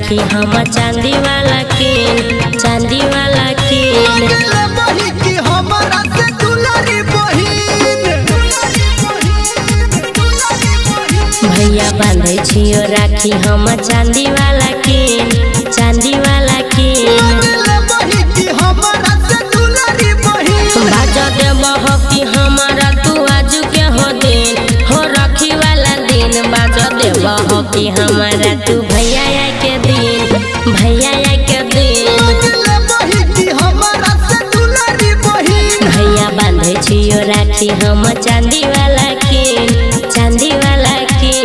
राखी हम चांदी वाला कीन, चांदी वाला कीन। भैया बांधे छियो राखी हम चांदी वाला कीन, चांदी वाला कीन। बाजा देबह कि हमारा तू आज के हो दिन, हो राखी वाला दिन। बाजा देबह कि हमारा तू भैया के दिन, भैया के दिन। भैया बांधे छियो राखी हम चांदी वाला कीन, चांदी वाला कीन।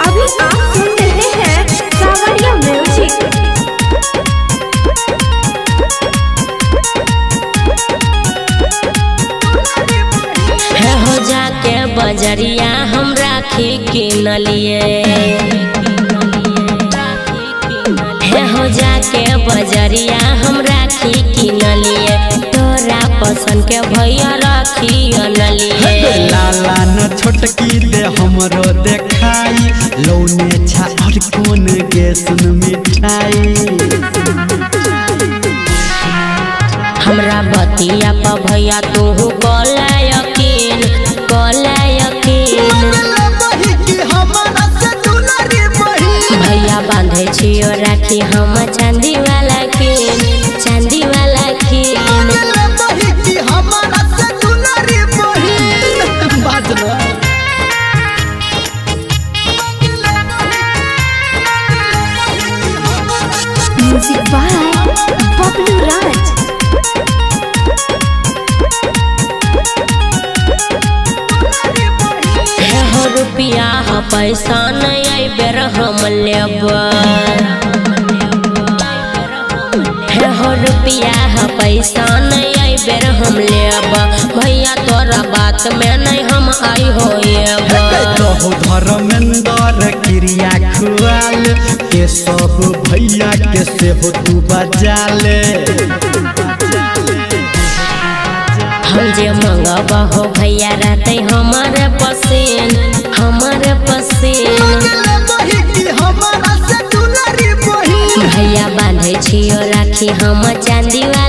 अभी आप सुन रहे हैं सावरिया म्यूजिक। हे हो जाके बजरिया हम राखी किनलिए, हे हो जाके बजरिया हम राखी किनलिए। तोरा पसंद के भैया राखी अनलिए। लाला न छोटकी दे हमरो देखाई, लौने छा और कोन गे सुन मिठाई। हमरा बतिया पर भैया तू कला यकीन, कला यकीन। भैया बांधे छियो राखी हम चांदी वाला कीन, चांदी वाला कीन। Music by Bablu Raj. हे हो रुपया ह पैसा नहीं आई बेर हम लेब, हे हो रुपया ह पैसा नहीं आई बेर हम लेब। भैया तोरा बात में नहीं हम आई होएब। कहो धर्मेंद्र क्रिया खुआल के सब भैया के से हो तू बजाले। हम जे मंगब हो भैया रहते हमारे पसीन, हमारे पसीन। भैया बांधे छियो राखी हम चांदी वाला।